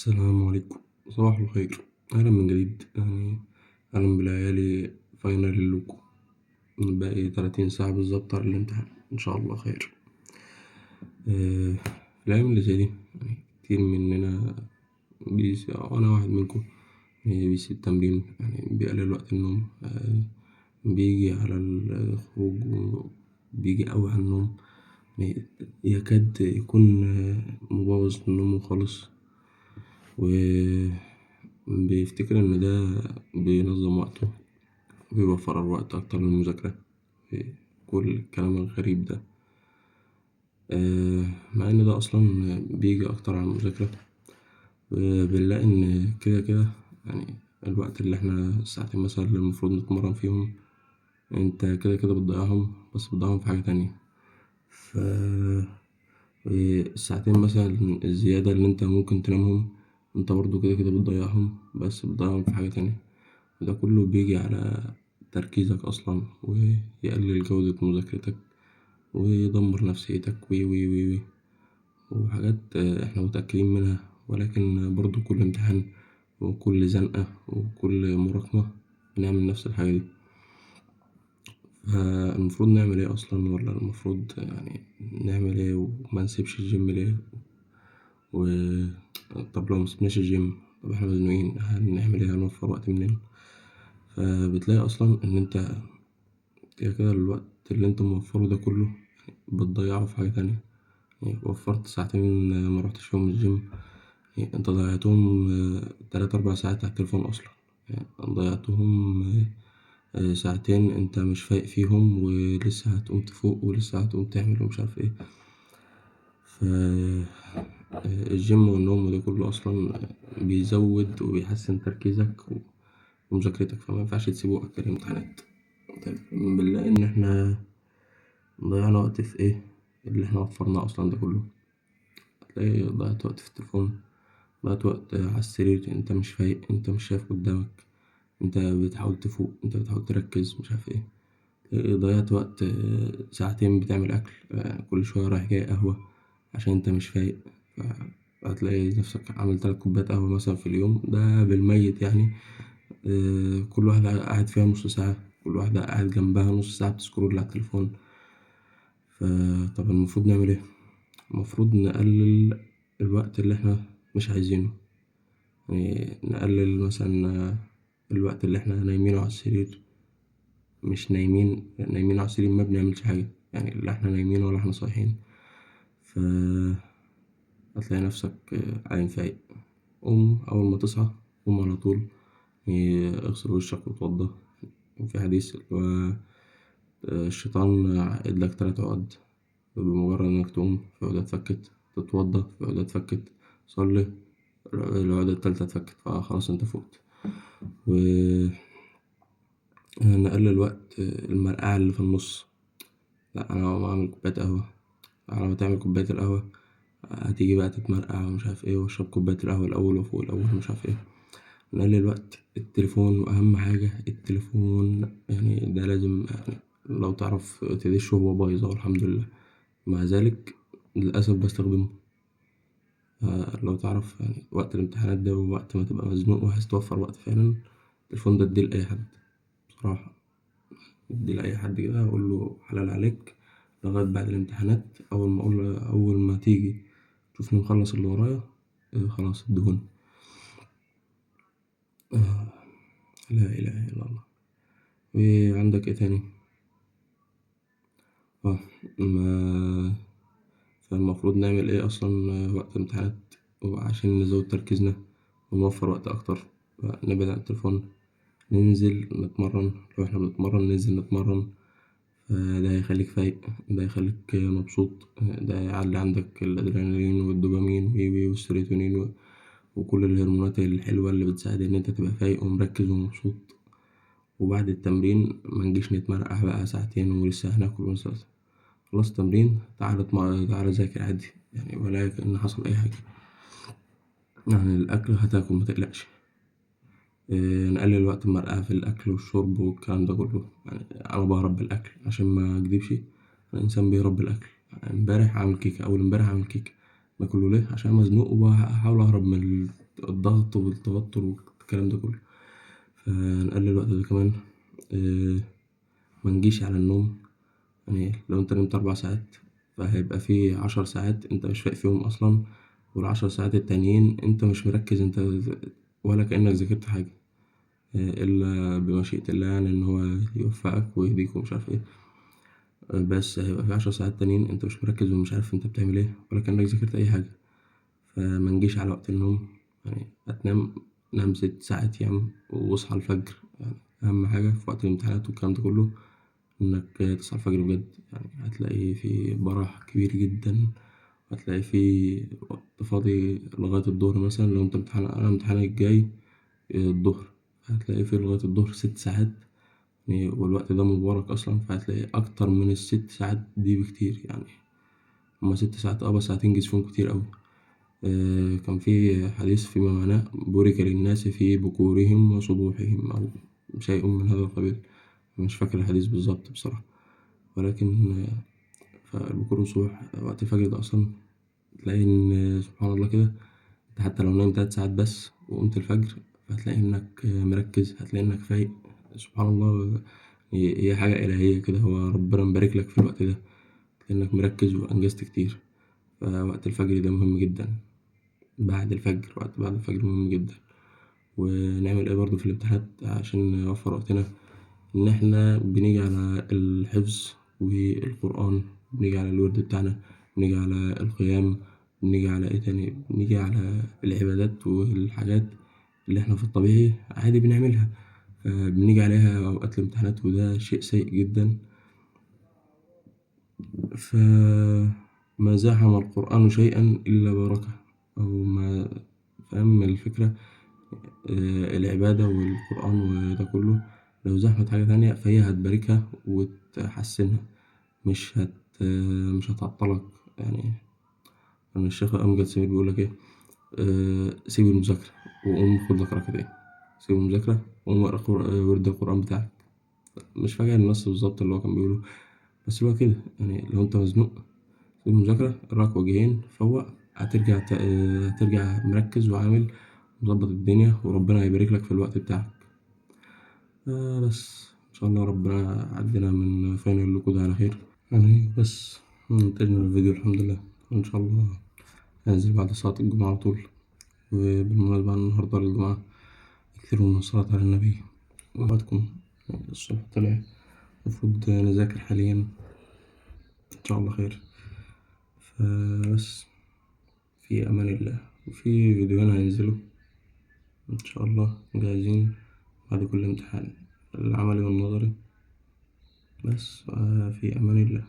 السلام عليكم، صباح الخير، أهلا من جديد. يعني أهلا بليالي final اللوكو، باقي 30 ساعة بالظبط على الامتحان، إن شاء الله خير. في الأيام اللي زي دي يعني كتير مننا وأنا واحد منكم بيسيب تمرين، يعني بيقلل وقت النوم، بيجي على الخروج وبيجي أوي على النوم، يكاد يكون مبوظ نومه خالص، وبيفتكر إن ده بينظم وقته وبيوفر وقت أكتر للمذاكرة، وكل الكلام الغريب ده، مع إن ده أصلا بيجي أكتر على المذاكرة، وبنلاقي إن كده كده يعني الوقت اللي إحنا الساعتين مثلا اللي المفروض نتمرن فيهم إنت كده كده بتضيعهم، بس بتضيعهم في حاجة تانية، ف الساعتين مثلا الزيادة اللي إنت ممكن تنامهم إنت برضه كده كده بتضيعهم، بس بتضيعهم في حاجة تانية، وده كله بيجي على تركيزك أصلا ويقلل جودة مذاكرتك ويدمر نفسيتك و و و وحاجات إحنا متأكدين منها، ولكن برضه كل امتحان وكل زنقة وكل مراكمة بنعمل نفس الحاجة دي. فالمفروض نعمل إيه أصلا؟ ولا المفروض يعني نعمل إيه؟ ومنسيبش الجيم ليه؟ طب لو مسيبناش الجيم، طب إحنا مزنوقين هنعمل إيه؟ هنوفر وقت منين؟ فبتلاقي أصلا إن أنت كده كده الوقت اللي أنت موفره ده كله بتضيعه في حاجة تانية، يعني وفرت ساعتين مروحتش فيهم الجيم، أنت ضيعتهم تلات أربع ساعات على التليفون أصلا، يعني ضيعتهم ساعتين أنت مش فايق فيهم ولسه هتقوم تفوق ولسه هتقوم تعمل ومش عارف إيه. ف الجيم والنوم وده كله أصلا بيزود وبيحسن تركيزك ومذاكرتك، فمينفعش تسيبه وقت الامتحانات. طيب بنلاقي إن إحنا ضيعنا وقت في إيه؟ اللي إحنا وفرناه أصلا ده كله، هتلاقي ضيعت وقت في التليفون، ضيعت وقت على السرير، أنت مش فايق، أنت مش شايف قدامك، أنت بتحاول تفوق، أنت بتحاول تركز، مش عارف إيه. ضيعت وقت ساعتين بتعمل أكل، كل شوية رايح جاي قهوة عشان أنت مش فايق، هتلاقي نفسك عامل 3 كوبايات قهوة مثلا في اليوم، ده بالميت يعني. كل واحدة قاعد فيها نص ساعة، كل واحدة قاعد جنبها نص ساعة بتسكرول على التليفون. طب المفروض نعمل إيه؟ المفروض نقلل الوقت اللي إحنا مش عايزينه، يعني نقلل مثلا الوقت اللي إحنا نايمينه على السرير، مش نايمين، نايمين على السرير ما بنعملش حاجة، يعني لا إحنا نايمين ولا إحنا صاحيين. ف هتلاقي نفسك قايم فايق. قوم أول ما تصحى قوم على طول، اغسل وشك واتوضى. في حديث اللي هو الشيطان عقد لك 3 عقد، بمجرد إنك تقوم في عقدة اتفكت، تتوضى في عقدة اتفكت، تصلي العقدة التالتة اتفكت، فخلاص انت فقت. و نقلل وقت المرقعة اللي في النص، لأ أنا هقوم أعمل كوباية قهوة، على ما تعمل كوباية القهوة هتيجي بقى تتمرقع ومش عارف إيه، واشرب كوباية القهوة الأول وأفوق الأول ومش عارف إيه. نقلل وقت التليفون، وأهم حاجة التليفون، يعني ده لازم يعني لو تعرف تدشه وهو بايظ أهو الحمد لله، مع ذلك للأسف بستخدمه. لو تعرف يعني وقت الامتحانات ده ووقت ما تبقى مزنوق وعايز توفر وقت فعلا، التليفون ده اديه لأي حد بصراحة، اديه لأي حد كده وقول له حلال عليك لغاية بعد الامتحانات، أول ما تيجي تشوفني مخلص اللي ورايا خلاص اديهوني. لا إله إلا الله. وعندك إيه تاني؟ فالمفروض نعمل إيه أصلا وقت الامتحانات عشان نزود تركيزنا ونوفر وقت أكتر؟ نبعد عن التليفون، ننزل نتمرن، لو إحنا بنتمرن ننزل نتمرن، ده هيخليك فايق، ده هيخليك مبسوط، ده هيعلي عندك الأدرينالين والدوبامين والسيروتونين وكل الهرمونات الحلوة اللي بتساعد إن أنت تبقى فايق ومركز ومبسوط. وبعد التمرين منجيش نتمرقع بقى ساعتين ولسه هناكل ولسه خلصت التمرين تعالى ذاكر عادي، يعني ولا كأن حصل أي حاجة، يعني الأكل هتاكل متقلقش. نقلل وقت المرقعة في الأكل والشرب والكلام ده كله، يعني أنا بهرب بالأكل عشان ما أكدبش، أنا إنسان بيهرب بالأكل. امبارح عامل كيكة، أول امبارح عامل كيكة، باكله ليه؟ عشان مزنوق وبحاول أهرب من الضغط والتوتر والكلام ده كله، فنقلل الوقت ده كمان. منجيش على النوم، يعني لو انت نمت 4 ساعات فهيبقى في 10 ساعات انت مش فايق فيهم أصلا، وال10 ساعات التانيين انت مش مركز، انت ولا كأنك ذاكرت حاجة، إلا بمشيئة الله يعني إن هو يوفقك ويهديك ومش عارف إيه، بس هيبقى في 10 ساعات تانيين انت مش مركز ومش عارف انت بتعمل إيه، ولا كأنك ذاكرت أي حاجة. فمنجيش على وقت النوم، يعني هتنام نام 6 ساعات يا عم واصحى الفجر. يعني أهم حاجة في وقت الامتحانات والكلام ده كله إنك تصحى الفجر بجد، يعني هتلاقي في براح كبير جدا، هتلاقي في وقت فاضي لغاية الظهر مثلا. لو انت امتحان، أنا امتحاني الجاي الظهر، هتلاقي في لغاية الظهر 6 ساعات، يعني والوقت ده مبارك أصلا، فهتلاقي أكتر من ال6 ساعات دي بكتير. يعني هما 6 ساعات بس هتنجز فيهم كتير أوي. كان في حديث فيما معناه بورك للناس في بكورهم وصبوحهم أو شيء من هذا القبيل، مش فاكر الحديث بالظبط بصراحة، ولكن فالبكور والصبوح وقت الفجر ده أصلا تلاقي إن سبحان الله كده، أنت حتى لو نايم 3 ساعات بس وقمت الفجر هتلاقي إنك مركز، هتلاقي إنك فايق. سبحان الله، هي حاجة إلهية كده، هو ربنا مبارك لك في الوقت ده، تلاقي إنك مركز وأنجزت كتير. فوقت الفجر ده مهم جدا، بعد الفجر، وقت بعد الفجر مهم جدا. ونعمل إيه برضه في الامتحانات عشان نوفر وقتنا؟ إن إحنا بنيجي على الحفظ والقرآن، بنيجي على الورد بتاعنا، بنيجي على القيام، بنيجي على إيه تاني، بنيجي على العبادات والحاجات اللي إحنا في الطبيعي عادي بنعملها، فبنيجي عليها أوقات الامتحانات، وده شيء سيء جدا. فما زاحم القرآن شيئا إلا بركة، أو ما فاهم الفكرة. العبادة والقرآن وده كله لو زحمت حاجة تانية فهي هتباركها وتحسنها، مش هتعطلك. يعني أنا الشيخ أمجد سمير بيقولك إيه، سيب المذاكرة وقوم خد لك ركعتين، سيب المذاكرة وقوم اقرأ ورد القرآن بتاعك. مش فاكر النص بالظبط اللي هو كان بيقوله، بس هو كده. يعني لو أنت مزنوق سيب المذاكرة، اقرأ لك وجهين، فوق، هترجع مركز وعامل مظبط الدنيا، وربنا هيبارك لك في الوقت بتاعك. بس إن شاء الله ربنا عدينا من final LoCo ده على خير. يعني بس انتهينا من الفيديو الحمد لله، وإن شاء الله هنزل بعد صلاة الجمعة على طول. وبالمناسبة النهاردة الجمعة، كثير من الصلاة على النبي. وقتكم الصبح طلع، المفروض نذاكر حاليا، إن شاء الله خير. فبس في أمان الله. وفي فيديوهين هينزلوا إن شاء الله جاهزين بعد كل امتحان، العملي والنظري. بس في أمان الله.